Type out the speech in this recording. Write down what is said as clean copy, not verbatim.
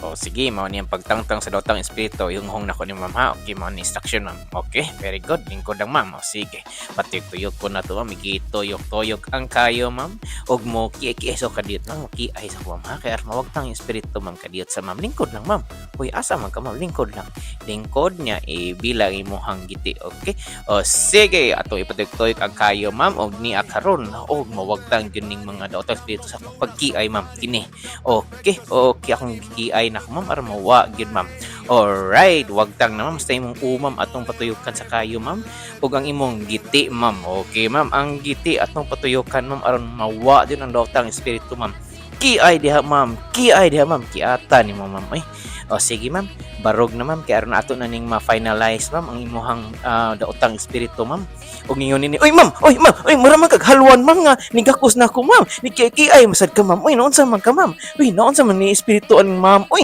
O sige, mao ni ang pagtangtang sa daotang espiritu. Ihunghong nako ni ma'am ha. Okay, mao ni instruction, ma'am. Okay, very good. Lingkod lang, ma'am. O sige, patuyok-tuyok ko na to, ma'am. Gituyok-tuyok ang kayo, ma'am. Og mo ki so kadiyot, ma'am. Ki ay sa ko, ma'am ha. Kaya mawagtang yung espiritu, ma'am, kadiyot sa ma'am. Lingkod lang, ma'am. Uy, asa man ka, ma'am? Lingkod lang. Lingkod niya ibilang imuhang giti. Okay? O sige, ato ipatuyok-tuyok ang kayo, ma'am. Og niya karon og mawagtang gyud ning mga daotang espiritu sa akong pagkiay, ma'am. Kini. Okay, akong gikiay na ako, ma'am, aron mawa gyud, ma'am. Alright, wagtang na, ma'am, basta imong umam atong patuyukan sa kayo, ma'am. Ug ang imong giti, ma'am. Okay, ma'am, ang giti atong patuyukan, ma'am, aron mawa din ang daotang espiritu, ma'am. Kiay diha, ma'am. Kiay diha, ma'am. Kiata nimo, ma'am. Ay. O sige, ma'am, barog na, ma'am, kay aron ato na ning ma-finalize, ma'am, ang imuhang daotang espiritu, ma'am. Ug ningon nini, "Oy ma'am, oy ma'am, oy mura man kag halwan, ma'am, nga nigakos na ako, ma'am. Ni kiay masad ka, ma'am. Oy, naunsa man ka, ma'am? Uy, naunsa man ni espiritu aning ma'am? Uy."